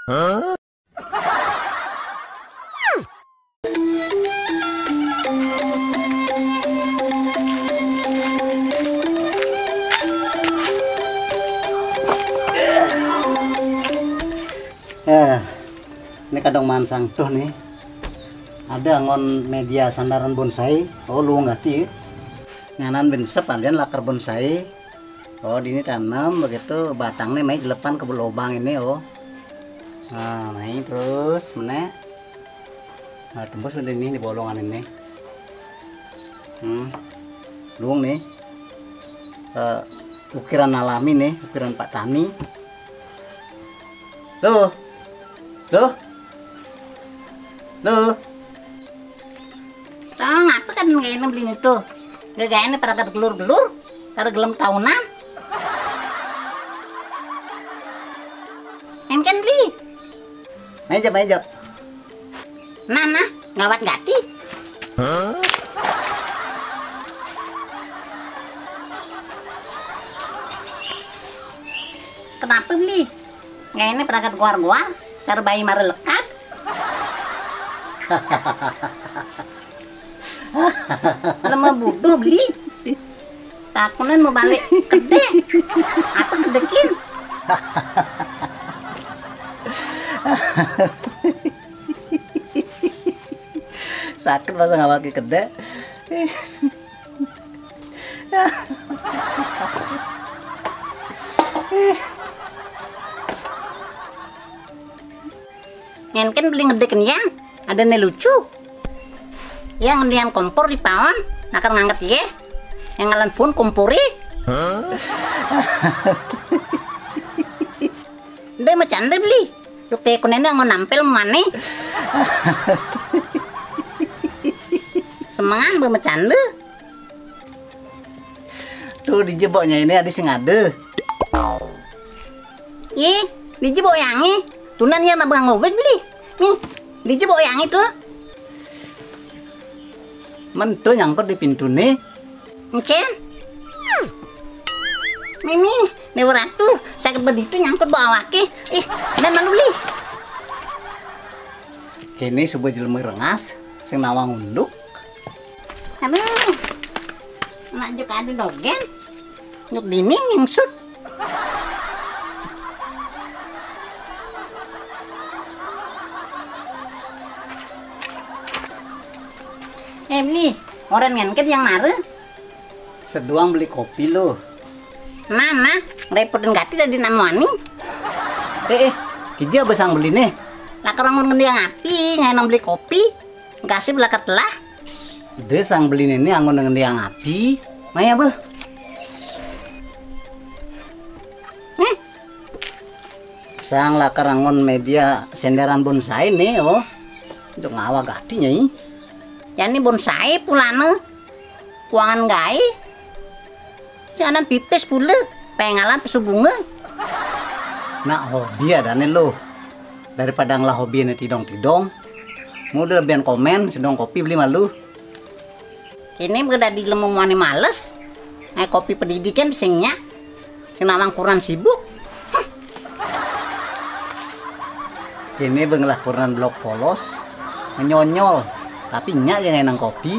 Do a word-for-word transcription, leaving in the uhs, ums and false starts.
Eh, ini kadang mansang tuh nih. Ada ngon media sandaran bonsai. Oh, luung gati. Nganan binsep alian lakar bonsai. Oh, dini tanam begitu batangnya mai jelepan ke lubang ini, oh. Nah, mai terus mana? Nah, tembus udah ini di bolongan ini. Hmm. Luung nih. Eh, ukiran alami nih, ukiran Pak Tani. Tuh. Tuh. Tuh. Tong, apa kan kayaknya beli itu? Gak kayaknya pada gelur-gelur, pada gelem tahunan. Enten beli. Meja, meja. Nah, nah, gawat gati. Kenapa beli? Nggak ini peragat goar-goar, cara bayi mara lekat. Lemah bodoh beli. Takunan mau balik kede. Apa kedekin? Sakit masa nggak pakai kede. Ngenken beli ngedeken yan, ada ne lucu. Ya ngendian kompor di paon, nakar ngangket ye. Yang ngalan pun kompori. Nde macande beli. Yuk teh kunene ngon nampel mane. Semangan be macande. Tuh dijeboknya ini ada sing ada. Ye, dijebok yangi. Tunan yang nabang ngowek beli. Nih, dijebok yangi tuh. Mentu nyangkut di pintu nih. Encen. Mimi, Dewa Ratu, sakit beditu nyangkut bawa awake. Ih, dan malu beli. Kini subuh jelema rengas, sing nawang unduk. Aduh. Anak juk ada dogen. Nyuk dini ngingsut. Eh, beli, orang ngenket yang mare. Seduang beli kopi lo. Nah, nah, repotin gati dari namuani. Eh, eh, kija besang beli nih. Lah, kalau ngendi yang api, ngai nang beli kopi. Kasih belakat lah. Desa ngebelinene anggon dengan dia ngapi. Maya beh. Nih. Sang lakar anggon media senderan bonsai nih, oh. Untuk ngawa gati nyai. Ya ini bonsai pulane. Kuangan gae. Si anan pipis pule. Pengalan pesu bunga. Nak hobi adane lo. Daripada ngelah hobi ne tidong-tidong. Mudah lebihan komen, sedong kopi beli malu. Kini udah di lemu muani males. Ngai kopi pendidikan sing nyak. Sing nawang kuran sibuk. Kini bengelah kuran blok polos. Menyonyol. Tapi nyak yang enang kopi.